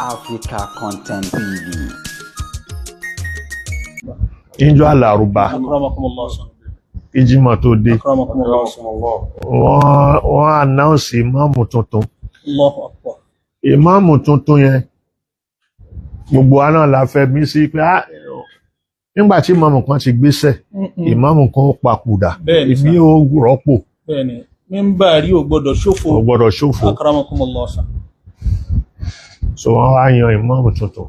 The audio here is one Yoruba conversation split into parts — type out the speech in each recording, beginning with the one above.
Africa Content TV. Níjọ́ àlàrúbá Akramakumullah. ìjímọ̀ tó dé, Akramakumullah. wọ́n announce ìmáàmù tuntun. Allahu akbar. Ìmáàmù tuntun yẹn, gbogbo wa náà la fẹ́ mí sí pé ah, nígbà tí ìmáàmù kan ti gbéṣẹ̀, ìmáàmù kan ó papòdà, Bẹ́ẹ̀ni sà. èmi ó rọ́pò. Bẹ́ẹ̀ni, mímbàrí ò gbọ́dọ̀ ṣòfò. Ò gbọ́dọ̀ ṣòfò. Akramakumullah. So wọ́n wá yan ìmáàmù tuntun.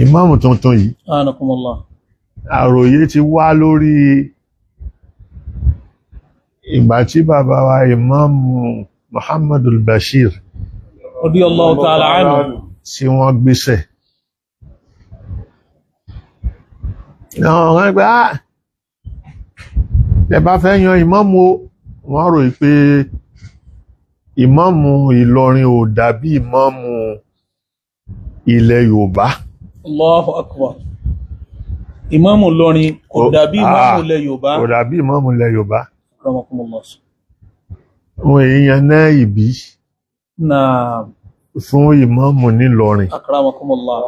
Ìmáàmù tuntun yìí, Anakumullah. àròyé ti wá lórí ìgbà tí bàbá wa ìmáàmù Muhammadul Bashir Radiyallahu ta'ala anhu. tí wọ́n gbéṣẹ̀. Náà wọ́n gbé á ẹ bá fẹ́ yan ìmáàmù o, wọ́n rò pé ìmáàmù Ìlọrin ò dàbí ìmáàmù ilẹ̀ Yorùbá. Allahu akbar. Ìmáàmù Ìlọrin kò dàbí ìmáàmù ilẹ̀ Yorùbá. Kò dàbí ìmáàmù ilẹ̀ Yorùbá. Akramakumullah. Wọn èèyàn náà ìbí Naam. fún ìmáàmù nílọrin. Akramakumullah.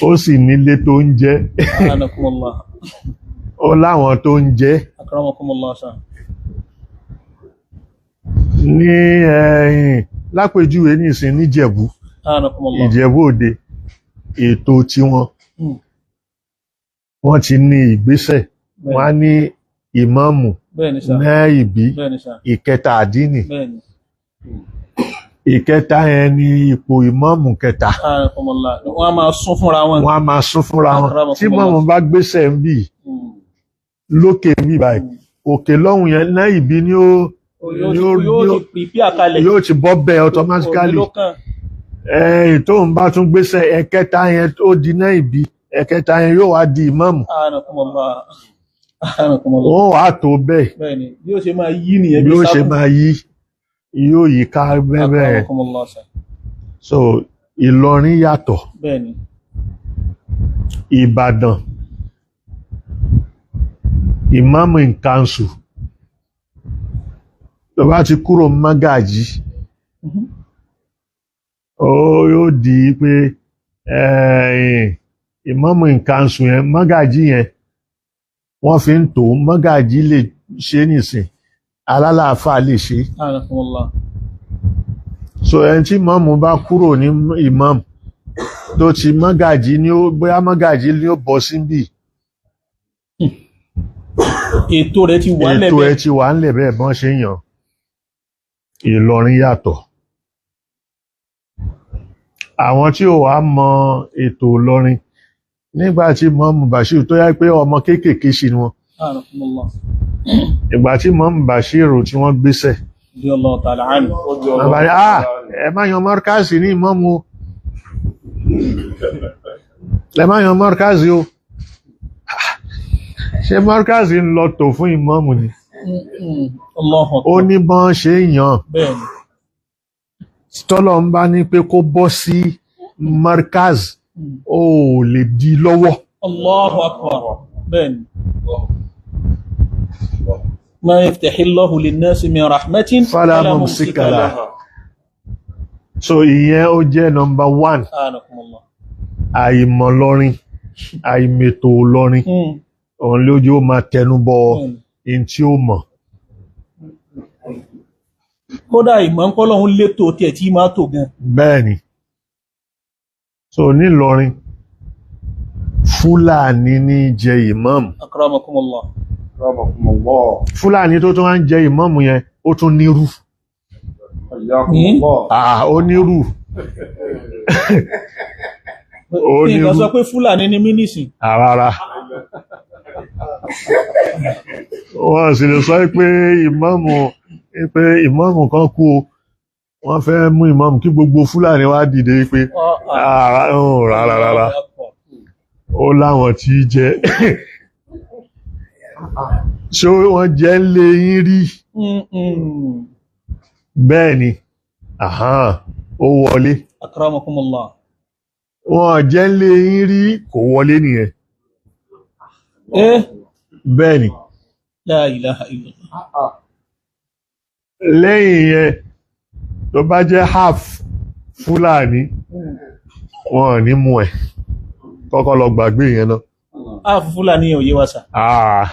Ó sì nílé tó ń jẹ́. Anakumullah. Ó láwọn tó ń jẹ́. Akramakumullah. Ní ẹ̀yìn lápèjúwe ní ìsìn níjẹ̀bú. Anakumullah. Ìjẹ̀bú Òde ètò tiwọn. Wọ́n ti ní ìgbésẹ̀. Wọ́n á ní ìmáàmù Bẹ́ẹ̀ni sà. náà ìbí Bẹ́ẹ̀ni sà. ìkẹta àdínì. Bẹ́ẹ̀ni. Ìkẹta yẹn ni ipò ìmáàmù kẹta. Anakumullah. Wọ́n á máa sún fúnra wọn. Wọ́n á máa sún fúnra wọn. Tí ìmáàmù bá gbéṣẹ̀ ń bì lókè ń bì báyìí, òkè lọ́hùn yẹn náà ìbí ni ó Yóò ti pìpì àkalẹ̀. yóò ti bọ́ bẹ́ẹ̀ automatically. Ẹ̀yìn tó ń bá tún gbéṣẹ̀ ẹ̀kẹta yẹn ó di náà ìbí, ẹ̀kẹta yẹn yóò wá di ìmáàmù. Anakumullah. Anakumullah. Wọ́n wàá tó bẹ́ẹ̀. Bẹ́ẹ̀ni, bí ó ṣe máa yí nìyẹn bí ó ṣe máa yí yóò yí ká bẹ́ẹ̀ bẹ́ẹ̀. Akramakumullah. So Ìlọrin yàtọ̀. Bẹ́ẹ̀ni. Ìbàdàn ìmáàmù in council tó bá ti kúrò mágàjí ó yóò di pé ìmáàmù in council yẹn mágàjí yẹn wọ́n fi ń tò mágàjí lè ṣe nìsín alálàáfà lè ṣe. Anakumullah. So ẹni tí ìmáàmù bá kúrò ní ìmáàmù tó ti mágàjí ní ó bóyá mágàjí ní ó bọ́ síbí. Ètò rẹ̀ ti wà ńlẹ̀ ètò bẹ́ẹ̀. ẹ ti wà ńlẹ̀ bẹ́ẹ̀ bọ́n ṣe yàn. Ìlọrin yàtọ̀. Àwọn tí ò wá mọ ètò Ìlọrin nígbà tí Mọ́mù Bashir tó yá pé ọmọ kéékèèké ṣì ni wọn. Anakumullah. Ìgbà tí Mọ́mù Bashir tí wọ́n gbéṣẹ̀. Radiyallahu ta'ala anhu. Bàbá ní ẹ má yan mọ́rkázì ní ìmáàmù o. Ẹ má yan mọ́rkázì o. Ṣé mọ́rkázì ń lọ tò fún ìmáàmù ni? Allahu akbar. Ó ní bọ́n ṣe ń yàn. Bẹ́ẹ̀ni. Tọ́lọ̀ ń bá ní pé kó bọ́ sí mọ́rkázì, ó lè di lọ́wọ́. Allahu akbar. Bẹ́ẹ̀ni. Ma yaftahillahu linnasi min rahmatin fala mumsika laha. So ìyẹn ó jẹ́ nọmba 1. Anakumullah. Àìmọ̀ lọ́rin, àìmètò lọ́rin, òun lójú ó máa tẹnubọ in tí ó mọ̀. Kódà ìmọ̀ ń kọ́ lọ́hún létò tiẹ̀ tí máa tò gan. Bẹ́ẹ̀ni. So nílọrin, Fúlàní ní jẹ ìmáàmù. Akramakumullah. Fúlàní tó tún wá ń jẹ ìmáàmù yẹn, ó tún nírú. Ó nírú. Ó Nǹkan nírú. sọ pé Fúlàní ni mí nísìn. Rárá. Wọ́n sì lè sọ pé ìmáàmù kan kú o. Wọ́n fẹ́ mú ìmáàmù kí gbogbo Fúlàní wá dìde pé rárá rárá. Ó láwọn tí í jẹ. Ṣé wọ́n jẹ́ ń lé yín rí? Bẹ́ẹ̀ ni, ó wọlé. Akramakumullah. Wọ́n jẹ́ ń lé yín rí kò wọlé nìyẹn. Bẹ́ẹ̀ ni. La ilaha illallah. Lẹ́yìn yẹn tó bá jẹ́ half Fúlàní wọn ò ní mú ẹ, kọ́kọ́ lọ gbàgbé yẹn náà. Half Fúlàní yẹn ò yé wa sà. Ah.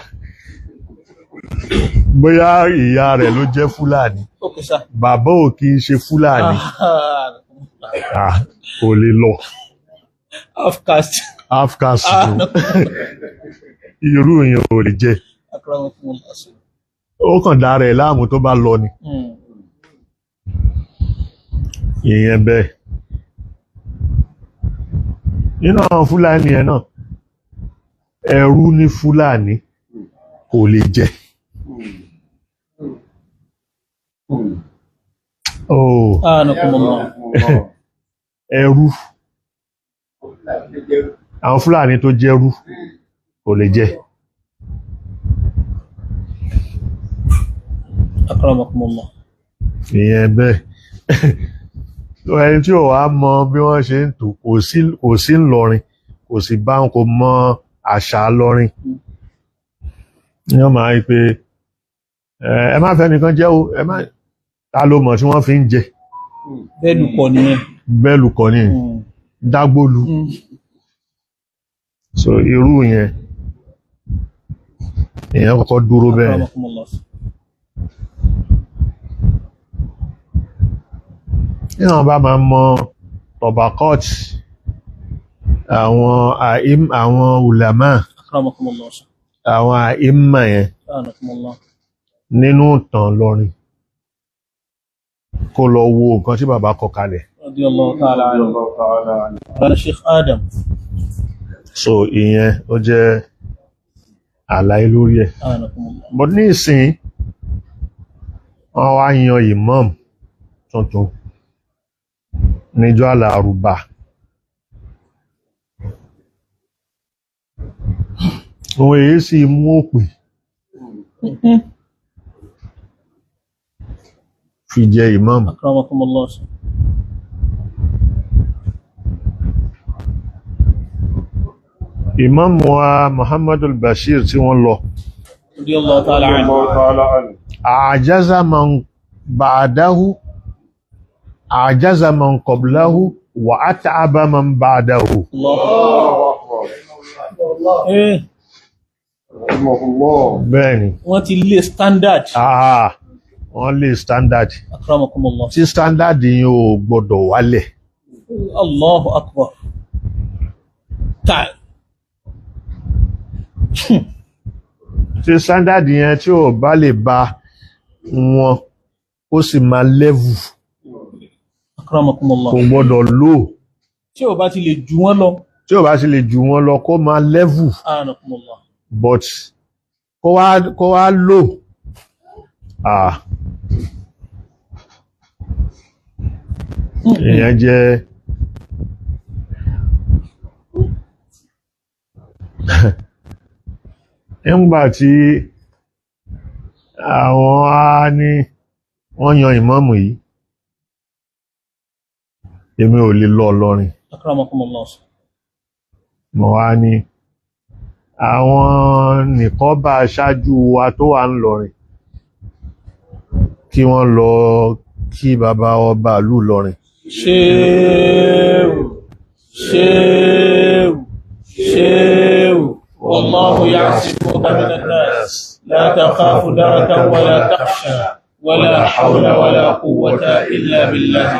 Bóyá ìyá rẹ̀ ló jẹ́ Fúlàní, Ok sà. bàbá ò kì í ṣe Fúlàní. Ah, kò lè lọ. Half caste. Half caste ló. Irú yẹn ò lè jẹ. Akramakumullah. Ó kàn dára ẹ̀ láàmú tó bá lọ ni. Ìyẹn bẹ́ẹ̀. Nínú àwọn Fúlàní yẹn náà, ẹrú ní Fúlàní kò lè jẹ. Oh, Anakumullah. ẹrú. Àwọn Fúlàní tó jẹ́rú kò lè jẹ. Akramakumullah. Ìyẹn bẹ́ẹ̀. Ẹni tí ò wá mọ bí wọ́n ṣe ń tò, kò sí ńlọrin, kò sì bá wọn, kò mọ àṣà lọrin. Ní wọ́n máa ń pe ẹ má fẹ́ nìkan jẹ́ o, ẹ má ta ló mọ̀ tí wọ́n fi ń jẹ. Bẹ́ẹ̀ lùkọ́ nìyẹn. Bẹ́ẹ̀ lùkọ́ ni dágbólu. So irú yẹn èèyàn kọ́kọ́ dúró bẹ́ẹ̀. Akramakumullah. Ní àwọn bá máa mọ tọ̀bàkọ́t àwọn àìm, àwọn ulama, Akramakumullah. àwọn àìmà yẹn Anakumullah. nínú ìtàn lọrin, kó lọ wo nǹkan tí bàbá kọ kalẹ̀. Radiyallahu ta'ala anhu. Bala Sheikh Adam. So ìyẹn ó jẹ́ àlàyé lórí ẹ̀. Anakumullah. But ní ìsìn wọ́n wá yan imam tuntun níjọ́ àlàrúbà. Òun èyí sì mú òpè fi jẹ imam. Akramakumullah. Imam wa Muhammadu al-Bashir tí wọ́n lọ, Radiyallahu ta'ala anhu. àjáza man ba'dahu, àjáza man qablahu, wa at'aba man ba'dahu. Bẹ́ẹ̀ni. Wọ́n ti lé standard. Ah, wọ́n lé standard. Akramakumullah. Tí standard yìí ò gbọdọ̀ wálẹ̀. Allahu akbar. Ta. Tí standard yẹn tí ò bá lè ba wọn, ó sì máa level. Akramakumullah. Kò gbọdọ̀ low. Tí ò bá ti lè jù wọ́n lọ. Tí ò bá ti lè jù wọ́n lọ, kó máa level. Anakumullah. But kó wá low. Ah. Ìyẹn jẹ́ nígbà tí àwọn á ní wọ́n yan ìmáàmù yìí, èmi ò lè lọ Ìlọrin. Akramakumullah. Mo wá ní àwọn nìkan bá aṣáájú wa tó wà ń lọrin kí wọ́n lọ kí bàbá ọba ìlú Ìlọrin. Ṣéwù, ṣéwù, ṣéwù, wallahu ya'simuka minan nas, la takhafu darakan wala takhsha, wala hawla wala quwwata illa billahi.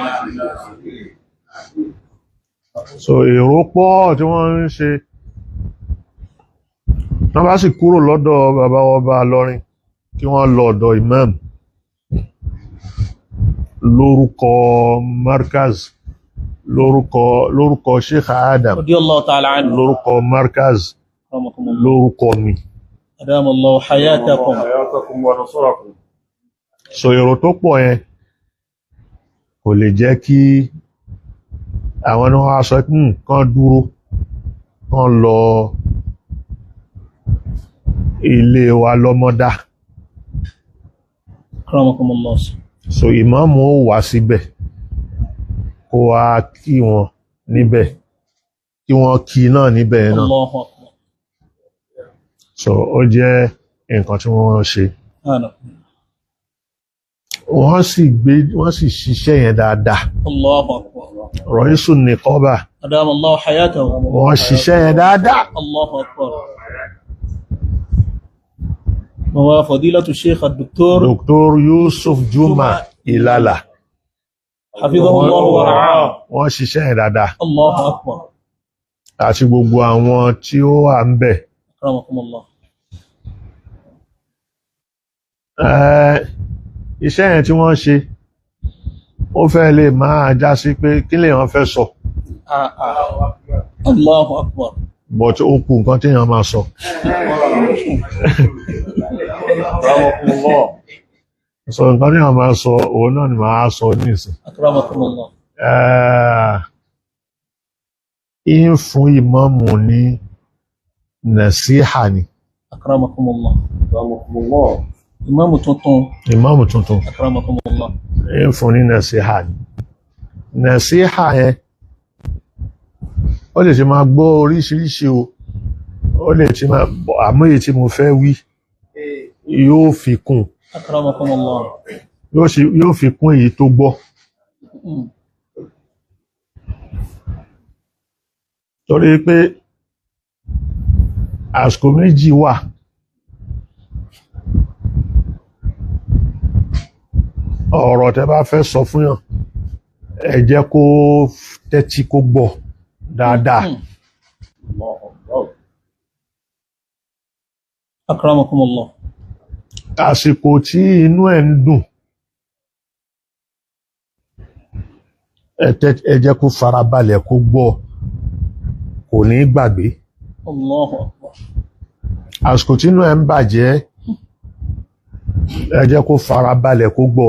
So èrò pọ̀ tí wọ́n ń ṣe, wọ́n bá sì kúrò lọ́dọ̀ bàbá ọba Ìlọrin kí wọ́n lọ ọ̀dọ̀ imam lórúkọ markaz, lórúkọ Sheikh Adam, Radiyallahu ta'ala anhu. lórúkọ markaz, Akramakumullah. lórúkọ mi. Adama Allahu hayatakum. So èrò tó pọ̀ yẹn kò lè jẹ́ kí àwọn náà wá sọ pé kán dúró, kán lọ ilé wa lọ́mọdá. Akramakumullah. So ìmáàmù ó wá síbẹ̀ kó wá kí wọn níbẹ̀, kí wọ́n kí náà níbẹ̀ náà. Allahu akbar. So ó jẹ́ nǹkan tí wọ́n ṣe. Wọ́n sì gbé, wọ́n sì ṣiṣẹ́ yẹn dáadáa. Allahu akbar. Rọ̀ísù Nìkọ́bà. أدام الله حياته. Wọ́n ṣiṣẹ́ yẹn dáadáa. الله أكبر. وهو فضيلة الشيخ الدكتور Dr. Yusuf Juma Ilala. حفظه الله ورعاه. Wọ́n ṣiṣẹ́ yẹn dáadáa. الله أكبر. Àti gbogbo àwọn tí ó wà ń bẹ̀. أكرمكم الله. Iṣẹ́ yẹn tí wọ́n ṣe, ó fẹ́ lè máa já sí pé kí lèèyàn fẹ́ sọ. آه آه. الله أكبر. But ó kù nǹkan tí èèyàn máa sọ. Sọ nǹkan tí èèyàn máa sọ, òun náà ni màá sọ nísìn. أكرمكم الله. Ń fún ìmáàmù ní nàṣíhà ni. أكرمكم الله. إمام tuntun. Ìmáàmù tuntun. أكرمكم الله. Ń fún ní nàṣíhà ni. Nàṣíhà yẹn, ó lè ti máa gbọ́ oríṣiríṣi o, ó lè ti máa àmọ́ èyí tí mo fẹ́ wí yóò fi kún. أكرمكم الله. Yóò fi kún èyí tó gbọ́. Torí pé àsìkò méjì wà ọ̀rọ̀ tẹ́ bá fẹ́ sọ fún yàn, ẹ jẹ́ kó tẹ́tí kó gbọ́ dáadáa. أكرمكم الله. Àsìkò tí inú ẹ̀ ń dùn, ẹ jẹ́ kó farabalẹ̀ kó gbọ́, kò ní gbàgbé. الله أكبر. Àsìkò tí inú ẹ̀ ń bàjẹ́, ẹ jẹ́ kó farabalẹ̀ kó gbọ́,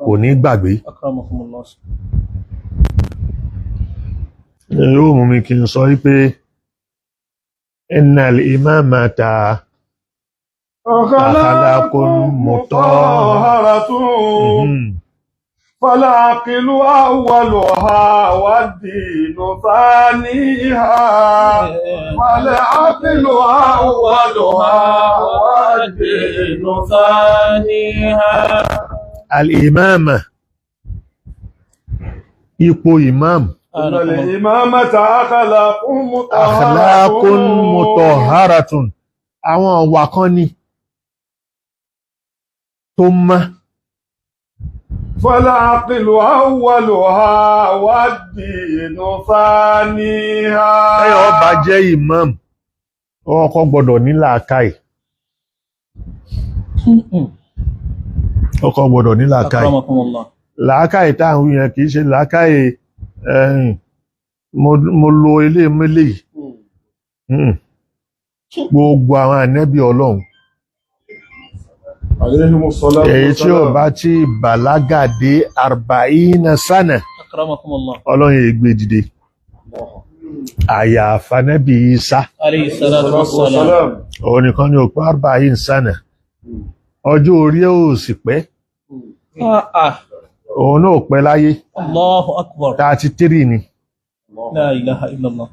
kò ní gbàgbé. أكرمكم الله. Yóò mú mi kí n sọ wípé innal imamata akhlaqun mutahharatun فالعقل أولها والدين ثانيها فالعقل أولها والدين ثانيها. Al-imama, ipò imam. إن الإمامة أخلاق Akhlaqun mutahharatun, àwọn ọ̀wà kan ni tó mọ́. فالعقل أولها والدين ثانيها. Ẹyọ ọba jẹ́ imam, ọkọ gbọ́dọ̀ ní làákàyè. Ọkọ gbọ́dọ̀ ní làákàyè. أكرمكم الله. Làákàyè tá à ń wí yẹn kì í ṣe làákàyè ẹ̀yìn mo lo ilé mélé yìí. Gbogbo àwọn ànẹ́bí Ọlọ́run, عليهم الصلاة èyí tí ó bá ti bàlágà dé arba'ina sana, أكرمكم الله. Ọlọ́run yìí gbé dìde, àyàfà nẹ́bí Ìsá. عليه الصلاة والسلام. Òun nìkan ni òpin arba'in sana, ọjọ́ orí ẹ̀ ò sì pẹ́. آه آه. Òun náà ò pẹ́ láyé. الله أكبر. 33 ni. لا إله إلا الله.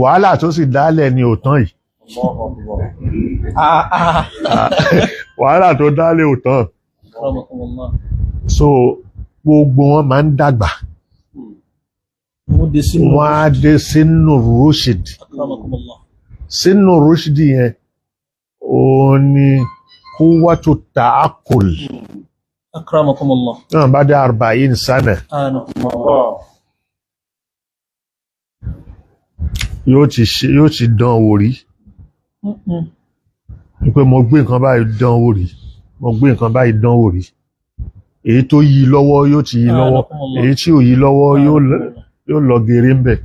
Wàhálà tó sì dálẹ̀ ni ò tán yìí. آه آه. Wàhálà tó dálẹ̀ ò tán. أكرمكم الله. So gbogbo wọn máa ń dàgbà, مد سنه. wọn á dé sínú rushd. أكرمكم الله. Sínú rushd yẹn, òun ni quwwatu ta'aqqul. أكرمكم الله. Náà bá dé arba'in sana, آنكم. yóò ti ṣe, yóò ti dán wò rí pé mo gbé nǹkan báyìí dán wò rí, mo gbé nǹkan báyìí dán wò rí. Èyí tó yí lọ́wọ́ yóò ti yí lọ́wọ́, èyí tí ò yí lọ́wọ́ yóò lọ gèrè ń bẹ̀.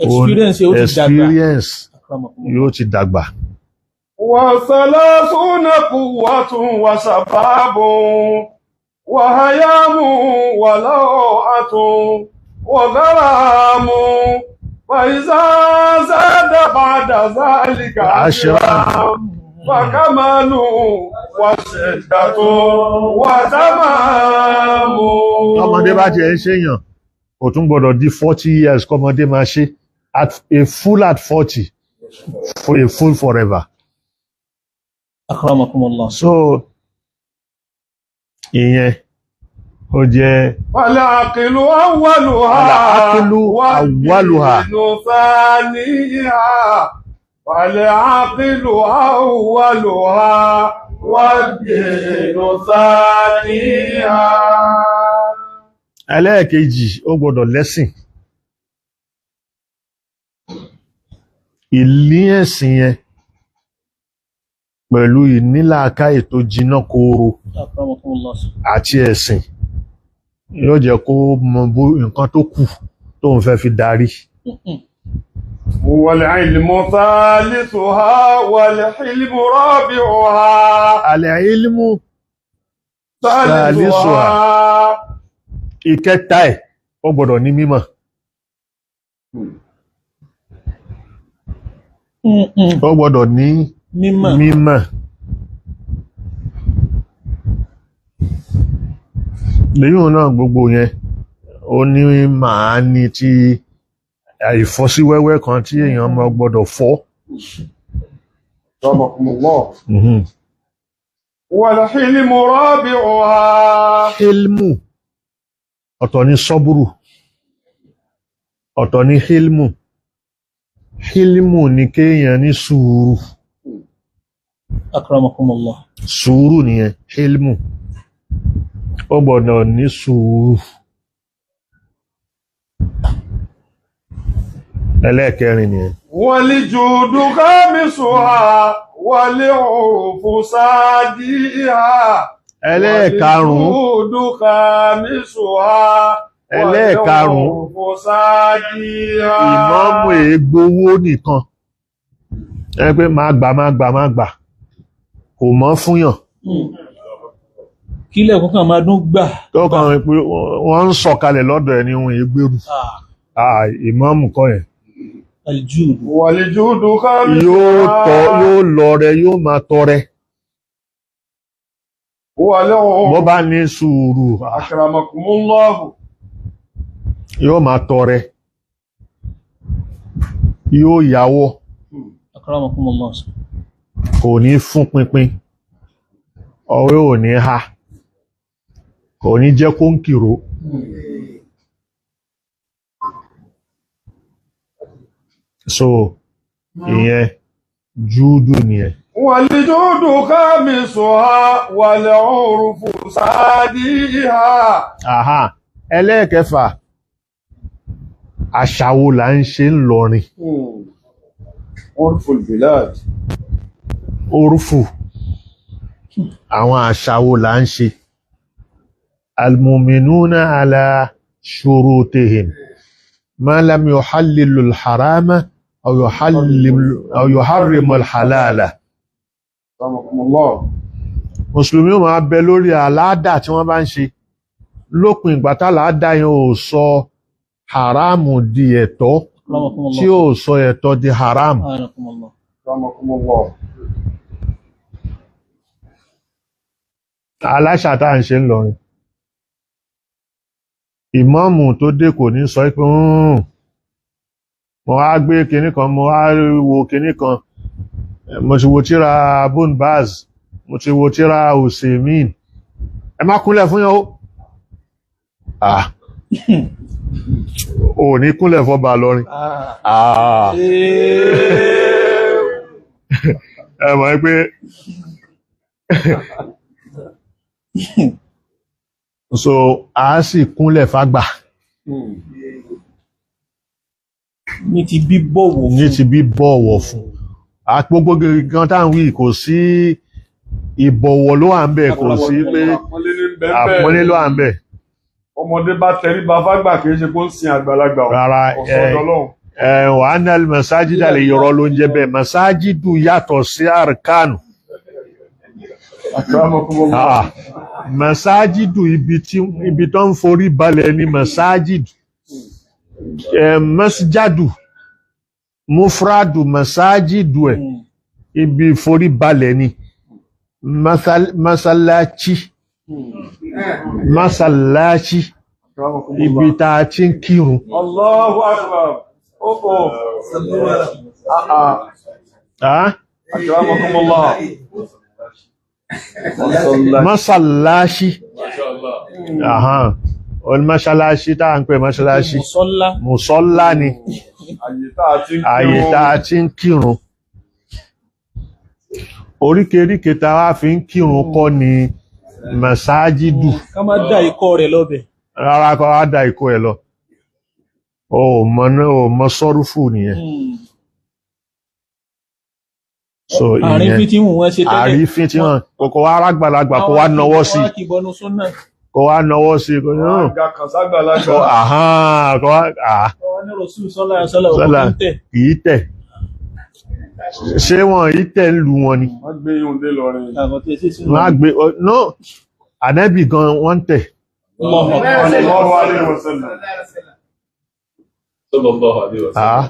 Experience yóò ti dàgbà. Experience أكرمكم الله. yóò ti dàgbà. وثلاثون قوة وشباب وهيام ولوعة وغرام فإذا زاد بعد ذلك عشرا فكمال وشدة وتمام. Tọmọdé bá tiẹ̀ ń ṣèyàn, kò tún gbọdọ̀ di 40 years kọ́mọdé máa ṣe. At a full, at 40, for a full forever. أكرمكم الله. So ìyẹn Ó jẹ́ والعقل أولها العقل أولها. والدين ثانيها والعقل أولها والدين ثانيها. Ẹlẹ́ẹ̀kejì, ó gbọ́dọ̀ lẹ́sìn. Ìlí ẹ̀sìn yẹn pẹ̀lú ìnílàákàyè tó jiná kooro Akramakumullah. àti ẹ̀sìn yóò jẹ́ kó mọ bó nǹkan tó kù tó ń fẹ́ fi darí. والعلم ثالثها والحلم رابعها. Al-ilmu ثالثها. ìkẹta ẹ̀, ó gbọ́dọ̀ ní mímọ̀. Ó gbọ́dọ̀ ní Mímọ̀. mímọ̀. Lẹ́yìn náà gbogbo yẹn ó ní màá ní tí ìfọ́síwẹ́wẹ́ kan tí èèyàn máa gbọ́dọ̀ fọ́. رحمكم الله. والحلم رابعها. Hilmu ọ̀tọ̀ ní sọ́búrù, ọ̀tọ̀ ní hilmu. Hilmu ní kéèyàn ní sùúrù. Akramakumullah. Sùúrù nìyẹn hilmu. Ó gbọ́dọ̀ ní sùúrù. Ẹlẹ́ẹ̀kẹrin nìyẹn. والجود خامسها والعرف سادسها. Ẹlẹ́ẹ̀karùn-ún. والجود خامسها Ẹlẹ́ẹ̀karùn-ún. والعرف سادسها. Ìmáàmù ègbowó nìkan ẹ pé máa gbà máa gbà máa gbà kò mọ́ fúnyàn. Kílẹ̀ kọ́kàn máa dún gbà. Tó kàn rí pé wọ́n ń sọ̀kalẹ̀ lọ́dọ̀ ẹni ohun ègbèrú. Ìmáàmù kọ́ yẹn. Al-jud. والجود خامسها. Yóò tọ, yóò lọ rẹ, yóò máa tọrẹ bó والعرف bá ní sùúrù. أكرمكم الله. Yóò máa tọrẹ, yóò yáwọ́. Akramakumullah. Kò ní fún pinpin, ọwọ́ ò ní ha, kò ní jẹ́ kó ń kìrò. So ìyẹn júùdù nìyẹn. والجود خامسها والعرف سادسها. Aha, ẹlẹ́ẹ̀kẹfà, àṣà wo là ń ṣe ń lọrin? عرف البلاد. Orúfù, àwọn àṣà wo là ń ṣe? Almuminuna ala shurutihim ma lam yuhallilu alharama aw yuhallilu aw yuharrimu alhalala. رحمكم الله. Mùsùlùmí ó máa bẹ lórí àládà tí wọ́n bá ń ṣe lópin ìgbà tálàádà yẹn ò sọ haramu di ẹ̀tọ́, Akramakumullah. tí ò sọ ẹ̀tọ́ di haram. Akramakumullah. رحمكم الله. Aláṣà tá à ń ṣe ń lọrin, ìmáàmù tó dé kò ní sọ pé mo wá gbé kinní kan, mo wá wo kinní kan, mo ti wo tíra Bun Baz, mo ti wo tíra Usaimin, ẹ má kúnlẹ̀ fún yẹn o. Ah, ò ní kúnlẹ̀ fọba lọrin. Ah, ẹ mọ̀ pé so a sì kúnlẹ̀ fágbà. Ní ti bíbọ̀wọ̀ ní fún. Ti bí bọ̀wọ̀ fún gbogbo gan tá à ń wí, kò sí ìbọ̀wọ̀ ló wà ń bẹ̀, kò sí pé àpọ́nlé ní bẹ́ẹ̀. Àpọ́nlé ló wà ń bẹ̀. Ọmọdé bá tẹríba fágbà, kì í ṣe kó ń sin àgbàlagbà o. Rárá. Ọ̀sán Ọlọ́run. Ẹ wà á nal masajida lè yọrọ ló ń jẹ bẹ́ẹ̀. Masajidu yàtọ̀ sí arkanu. Akramakumullah. Ah, masajidu, ibi tí ibi tó ń forí balẹ̀ ni masajidu. Ẹ masjadu mufradu masajidu ẹ ibi forí balẹ̀ ni. Masalachi, masalachi, ibi tá a ti ń kírun. Allahu akbar. Oh, oh. Ah, ah. Ah? Akramakumullah. Masalachi. Masha Allah. Ahan. Oní mọ́ṣáláṣí tá à ń pè mọ́ṣáláṣí Mùsọ́lá. mùsọ́lá ni Àyè tá a ti ń ààyè kírun. tá a ti ń kírun. Oríkèéríkèé tá a wá fi ń kírun kọ́ ni màsáájídù. Ká má dá ikọ́ rẹ̀ lọ́bẹ̀. Rárá, kọ́ á da ìkó ẹ̀ lọ. O ò mọ náà, o ò mọ sọ́rúfù nìyẹn. So ìyẹn Àrífín tí wọ́n ṣe tẹ́lẹ̀. àrífín tí wọ́n kò wá arágbàlagbà kó wá nawọ́ sí Wọ́n á kì í bọnú súnà. kó wá nawọ́ sí kó ní hàn Àga kan ságbàlagbà. kó àhán kó wá à Wọ́n ní Rasul sọ́lá sọ́lá Sọ́lá. òkú tẹ̀. kì í tẹ̀. Ṣé wọn yìí tẹ̀ ń lu wọn ni? Wọ́n gbé yóò dé lọrin. Àwọn tí ẹ ṣe sínú. Wọ́n á gbé no ànẹ́bì gan wọ́n ń tẹ̀. Allahu Akbar. Sallallahu alaihi wasallam. Sallallahu alaihi wasallam. Ah.